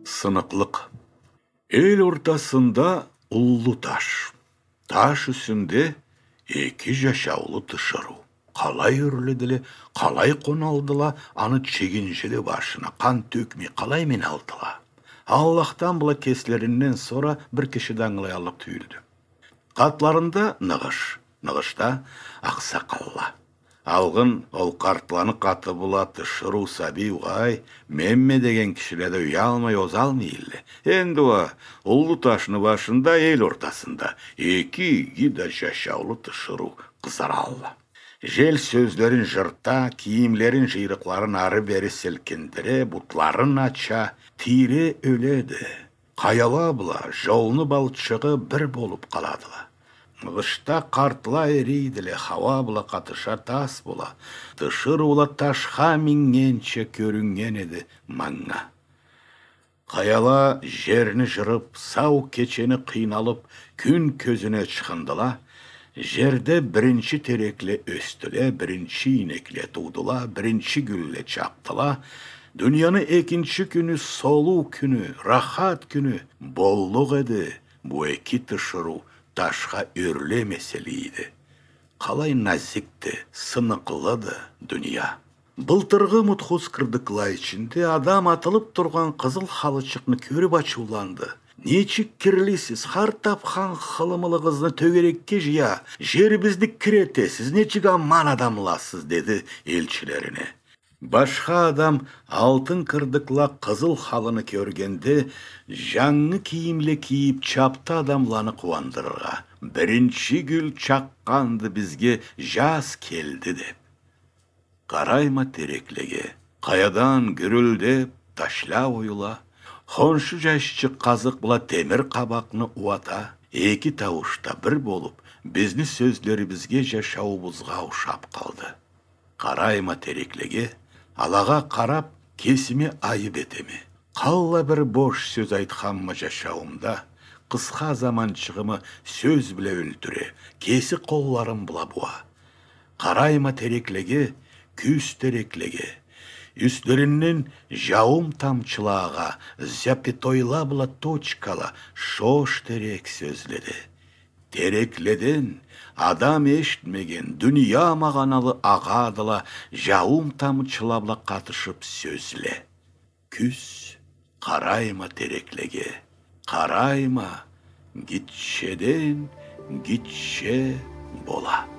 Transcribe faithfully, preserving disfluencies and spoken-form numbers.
Сыныкълыкъ. Эл ортасында уллу таш. Таш юсюнде эки жашаулу тиширыу. Къалай ёрледиле, къалай къоналдыла аны чегинжили башына, къан тёкмей къалай миналдыла? Аллахдан бла кеслеринден сора бир киши да ангылаяллыкъ тюйюлдю. Къатларында ныгъыш, ныгъышда акъсакъалла. Алгъын ол къартланы къаты бла тиширыу сабий угъай, менме деген кишиле да уялмай озалмай эдиле. Энди уа уллу ташны башында, эл ортасында эки иги да жашаулу тиширыу къызаралла. Жел сёзлерин жырта, кийимлерин, жыйрыкъларын ары-бери силкиндире, бутларын ача, тийре ёледи. Къаяла бла жолну балчыгъы бир болуп къаладыла. Ныгъышда къартла эрийдиле, хауа бла къатыша тас бола. Тиширыула ташха мингенча кёрюннген эди манга. Къаяла жерни жырып, сау кечени къыйналып, кюн кёзюне ычхындыла. Жерде биринчи терекле ёсдюле, биринчи ийнекле туудула, биринчи гюлле чапдыла. Дунияны экинчи кюню, солуу кюню, рахат кюню боллукъ эди. Бу эки тиширыу ташха ёрлемеселе эди. Къалай назикди, сыныкълыды дуния! Былтыргъы мутхуз кырдыкла ичинде адам атылып тургъан къызыл халычыкъны кёрюп ачыуланды. «Нечик кирлисиз, хар тапхан хылымылыгъызны тёгерекге жыя, жерибизни кир этесиз, нечик аман адамласыз», — деди элчилерине. Башха адам алтын кырдыкла къызыл халыны кёргенде, жангы кийимле кийип чапды адамланы къууандырыргъа. «Биринчи гюл чакъгъанды бизге, жаз келди», — деп. Къарайма тереклеге. Къаядан гюрюлдеп ташла оюла. Хоншу жашчыкъ къазыкъ бла темир къабакъны ууата. Эки таууш да бир болуп, бизни сёзлерибизге, жашауубузгъа ушап къалды. Къарайма тереклеге, алагъа къарап, кесиме айып этеме. Къаллай бир бош сёз айтханма жашауумда, къысха заманчыгъымы сёз бла ёлтюре, кеси къолларым бла бууа. Къарайма тереклеге, кюз тереклеге. Юслеринден жауум тамчылагъа, запятойла бла точкала, шош терек сёзледи. Терекледен адам эшитмеген дуния магъаналы агъадыла жауум тамчыла бла къатышып сёзле. Кюз къарайма тереклеге, къарайма, гитчеден гитче бола.